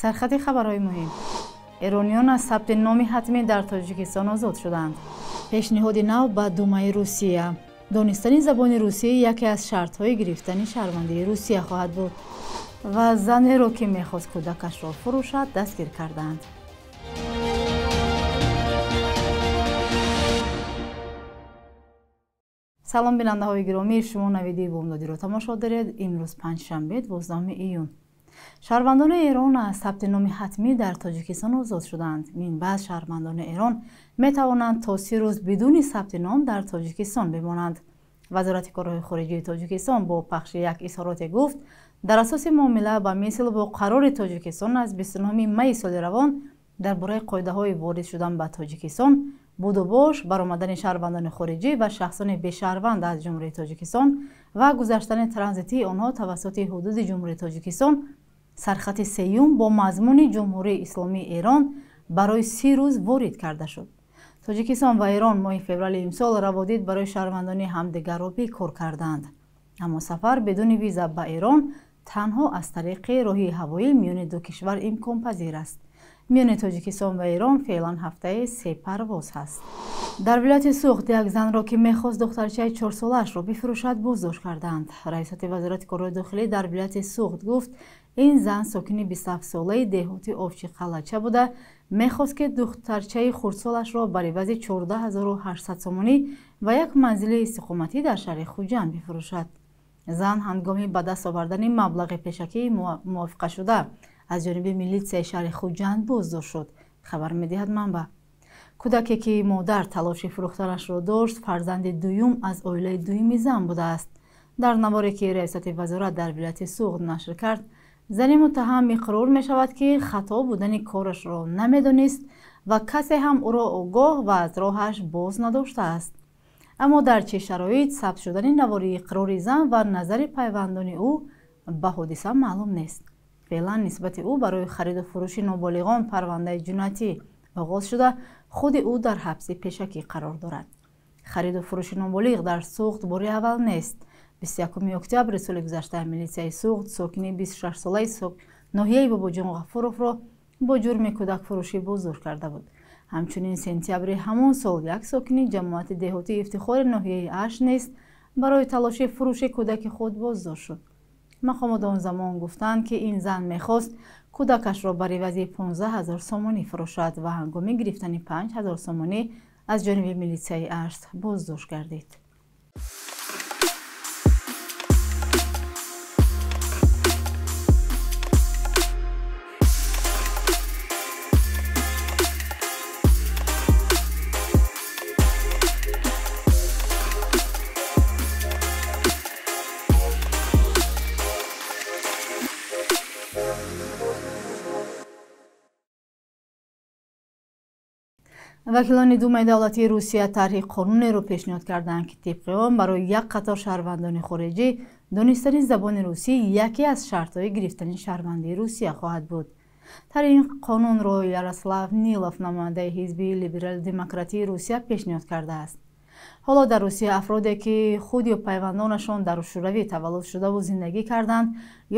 Сархати хабарҳои муҳим. Эрониён аз сабти номи ҳатмӣ дар Тоҷикистон озод шуданд. Пешниҳоди нав ба Думаи Русия. Донистани забони русӣ яке аз шартҳои гирифтани шаҳрвандии Русия хоҳад буд. Ва занеро, ки мехост кӯдакашро фурӯшад, дастгир карданд. Салом бинандаҳои гиромӣ, шумо навиди бомдодиро тамошо доред. Имрӯз панҷшанбе, 12 июн. Шаҳрвандони Эрон аз сабти номи ҳатмӣ дар Тоҷикистон озод шуданд. Минбаъд шаҳрвандони Эрон метавонанд то 30 рӯз бидуни сабти ном дар Тоҷикистон бимонанд. Вазорати корҳои хориҷии Тоҷикистон бо пахши як изҳороте гуфт, дар асоси муомила ба мисл бо қарори Тоҷикистон аз 29 майи соли равон дар бораи қоидаҳои ворид шудан ба Тоҷикистон, будубош, баромадани шаҳрвандони хориҷӣ ва шахсони бешаҳрванд аз Ҷумҳурии Тоҷикистон ва гузаштани транзитии онҳо тавассути ҳудуди Ҷумҳурии Тоҷикистон, сархати сеюм бо мазмуни Ҷумҳурии Исломии Эрон барои 30 рӯз ворид карда шуд. Тоҷикистон ва Эрон моҳи феврали имсол раводид барои шаҳрвандони ҳамдигарро бекор карданд. Аммо сафар бидуни виза ба Эрон танҳо аз тариқи роҳи ҳавоӣ миёни ду кишвар имконпазир аст. Миёни Тоҷикистон ва Эрон феълан ҳафтаи 3 парвоз ҳаст. Дар вилояти Суғд як занро, ки мехост духтарчаи 4-солаашро бифурӯшад, боздошт карданд. Раисати вазорати корҳои дохилӣ дар вилояти Суғд гуфт, ин зан сокини 27-солаи деҳоти Овчиқалача буда, мехост, ки духтарчаи хурдсолашро бар ивази 14 800 сомонӣ ва як манзили истиқоматӣ дар шаҳри Хуҷанд бифурӯшад. Зан ҳангоми ба даст овардани маблағи пешакии мувофиқашуда аз ҷониби милитсияи шаҳри Хуҷанд боздошт шуд, хабар медиҳад манбаъ. Кӯдаке, ки модар талоши фурӯхтанашро дошт, фарзанди дуюм аз оилаи дуюми зан будааст. Дар наворе, ки раёсати вазорат дар вилояти Суғд нашр кард, зани муттаҳам иқрор мешавад, ки хато будани корашро намедонист ва касе ҳам ӯро огоҳ ва аз роҳаш боз надоштааст. Аммо дар чӣ шароит сабт шудани навори иқрори зан ва назари пайвандони ӯ ба ҳодиса маълум нест. Феълан нисбати ӯ барои хариду фурӯши ноболиғон парвандаи ҷиноятӣ оғоз шуда, худи ӯ дар ҳабси пешакӣ қарор дорад. Хариду фурӯши ноболиғ дар Суғд бори аввал нест. 21 октябри соли гузашта милитсияи Суғд сокини 26-солаи ноҳияи Бобоҷон Ғафуровро бо ҷурми кӯдакфурӯшӣ боздошт карда буд. Ҳамчунин сентябри ҳамон сол як сокини ҷамоати деҳотии Ифтихори ноҳияи Ашт низ барои талоши фурӯши кӯдаки худ боздошт шуд. Мақомот он замон гуфтанд, ки ин зан мехост кӯдакашро бар ивази 15 ҳазор сомонӣ фурӯшад ва ҳангоми гирифтани 5 ҳазор сомонӣ аз ҷониби милитсияи Ашт боздошт гардид. Вакилони Думаи давлатии Русия тарҳи қонунеро пешниҳод карданд, ки тибқи он барои як қатор шаҳрвандони хориҷӣ донистани забони русӣ яке аз шартҳои гирифтани шаҳрвандии Русия хоҳад буд. Тарҳи ин қонунро Ярослав Нилов, намояндаи ҳизби либерал-демократии Русия, пешниҳод кардааст. Ҳоло дар Русия афроде, ки худ ё пайвандонашон дар Шӯравӣ таваллуд шудаву зиндагӣ карданд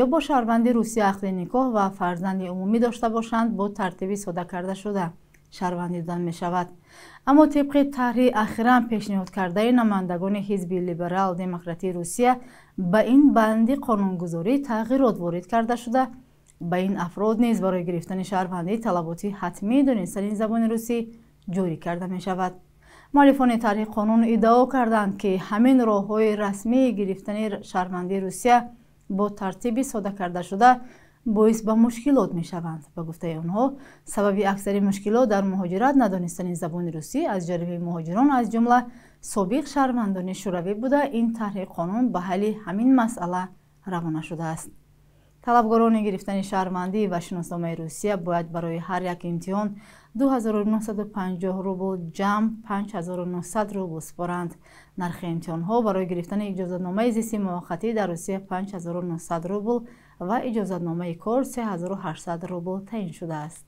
ё бо шаҳрванди Русия ақди никоҳ ва фарзанди умумӣ дошта бошанд, бо тартиби сода кардашуда шаҳрвандӣ дода мешавад. Аммо тибқи тарҳи ахиран пешниҳод кардаи намояндагони ҳизби либерал-демократии Русия ба ин банди қонунгузорӣ тағйирот ворид карда шуда, ба ин афрод низ барои гирифтани шаҳрвандӣ талаботи ҳатмии донистани забони русӣ ҷорӣ карда мешавад. Муаллифони тарҳи қонун иддао карданд, ки ҳамин роҳҳои расмии гирифтани шаҳрвандии Русия бо тартиби сода кардашуда боис ба мушкилот мешаванд. Ба гуфтаи онҳо, сабаби аксари мушкилот дар муҳоҷират надонистани забони русӣ аз ҷониби муҳоҷирон, аз ҷумла собиқ шаҳрвандони шӯравӣ буда, ин тарҳи қонун ба ҳалли ҳамин масъала равона шудааст. Талабгорони гирифтани шаҳрвандӣ ва шиносномаи Русия бояд барои ҳар як имтиҳон 2950 рубл, ҷамъ 5900 рубл супоранд. Нархи имтиҳонҳо барои гирифтани иҷозатномаи зисти муваққатӣ дар Русия 5900 рубл ва иҷозатномаи кор 3800 рубл таъин шудааст.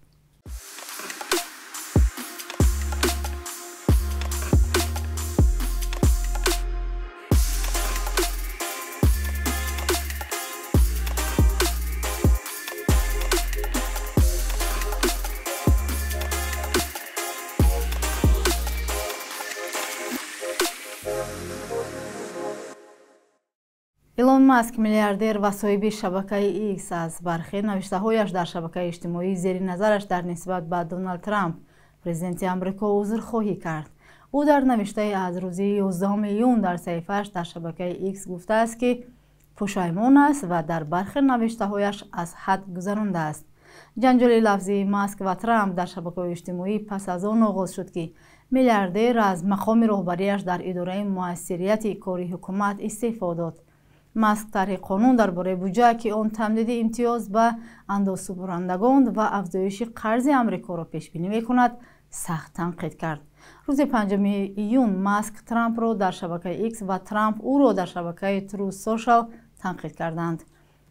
Илон Маск, миллиардер ва соҳиби шабакаи X, аз бархе навиштаҳояш дар шабакаи иҷтимоӣ зери назараш дар нисбат ба Доналд Трамп, президенти Амрико, узрхоҳӣ кард. Ӯ дар навиштаи аз рӯзи 11 июн дар саҳифааш дар шабакаи X гуфтааст, ки пушаймон аст ва дар бархе навиштаҳояш аз ҳад гузарондааст. Ҷанҷоли лафзии Маск ва Трамп дар шабакаҳои иҷтимоӣ пас аз он оғоз шуд, ки миллиардер аз мақоми роҳбарияш дар идораи муассирияти кори ҳукумат истеъфо дод. Маск тарҳи қонун дар бораи буҷа, ки он тамдиди имтиёз ба андозсупорандагон ва афзоиши қарзи Амрикоро пешбинӣ мекунад, сахт танқид кард. Рӯзи 5 июн Маск Трампро дар шабакаи X ва Трамп ӯро дар шабакаи Truth Social танқид карданд.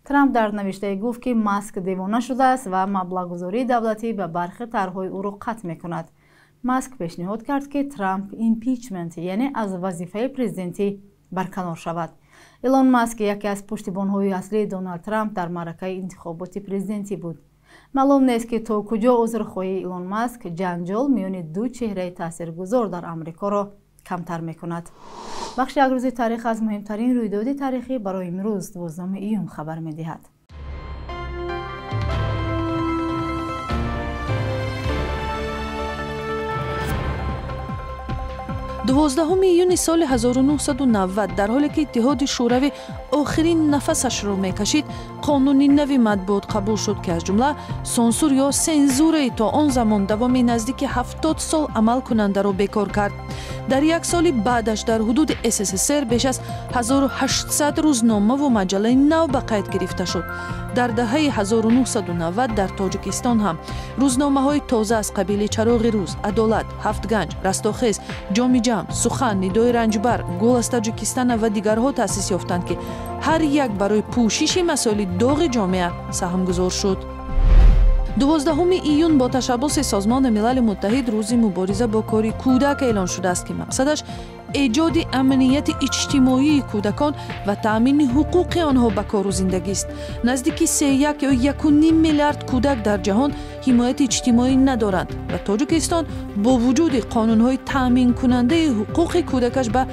Трамп дар навиштае гуфт, ки Маск девона шудааст ва маблағгузории давлатӣ ба бархе тарҳҳои ӯро қатъ мекунад. Маск пешниҳод кард, ки Трамп импичмент, яъне аз вазифаи президентӣ барканор шавад. Илон Маск яке аз пуштибонҳои аслии Доналд Трамп дар маъракаи интихоботи президентӣ буд. Маълум нест, ки то куҷо узрхоҳии Илон Маск ҷанҷол миёни ду чеҳраи таъсиргузор дар Амрикоро камтар мекунад. Бахши як рӯзи таърих аз муҳимтарин рӯйдоди таърихӣ барои имрӯз 12 июн хабар медиҳад. 12 июни соли 1990, дар ҳоле ки Иттиҳоди Шӯравӣ охирин нафасашро мекашид, қонуни нави матбуот қабул шуд, ки аз ҷумла сансур ё сензураи то он замон давоми наздики 70 сол амалкунандаро бекор кард. Дар як соли баъдаш дар ҳудуди СССР беш аз 1800 рӯзномаву маҷаллаи нав ба қайд гирифта шуд. Дар даҳаи 1990 дар Тоҷикистон ҳам рӯзномаҳои тоза аз қабили Чароғи рӯз, Адолат, Ҳафтганҷ, Растохез, Ҷоми ҷам, Сухан, Нидои ранҷбар, Голос Таҷикистона ва дигарҳо таъсис ёфтанд, ки ҳар як барои пӯшиши масоили доғи ҷомеа саҳмгузор шуд. 12 июн бо ташаббуси Созмони Милали Муттаҳид рӯзи мубориза бо кори кӯдак эълон шудааст, ки мақсадаш эҷоди амнияти иҷтимоии кӯдакон ва таъмини ҳуқуқи онҳо ба кору зиндагист. Наздики 3,1 ё 1,5 миллиард кӯдак дар ҷаҳон ҳимояти иҷтимоӣ надоранд ва Тоҷикистон бо вуҷуди қонунҳои таъминкунандаи ҳуқуқи кӯдакаш ба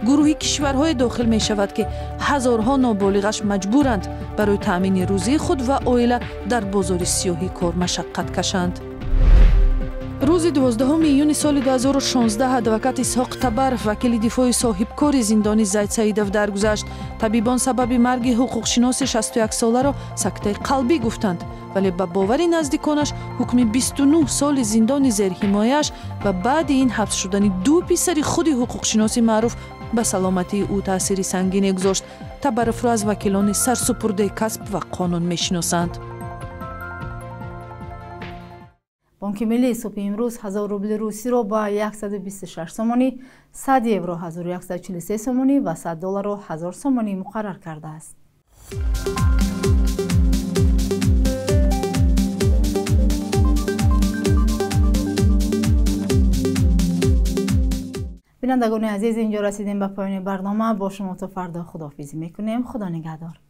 гурӯҳи кишварҳое дохил мешавад, ки ҳазорҳо ноболиғаш маҷбуранд барои таъмини рӯзии худ ва оила дар бозори сиёҳӣ кор машаққат кашанд. Рӯзи 12 июни соли 2016 адвокат Исҳоқ Табаров, вакили дифои соҳибкори зиндони Зайд Саидов, даргузашт. Табибон сабаби марги ҳуқуқшиноси 61-соларо сактаи қалбӣ гуфтанд, вале ба бовари наздиконаш ҳукми 29 соли зиндони зерҳимояаш ва баъди ин ҳабс шудани ду писари худи ҳуқуқшиноси маъруф ба саломатии ӯ таъсири сангине гузошт. Табаровро аз вакилони сарсупурдаи касб ва қонун мешиносанд. Бонки Миллӣ субҳи имрӯз 1000 рубли русиро ба 126 сомонӣ, 100 евро 1143 сомонӣ ва 100 долларро 1000 сомонӣ муқаррар кардааст. Бинандагони азиз, инҷо расидем ба поёни барнома. Бо шумо то фардо худоҳофизӣ мекунем. Худо нигаҳдор.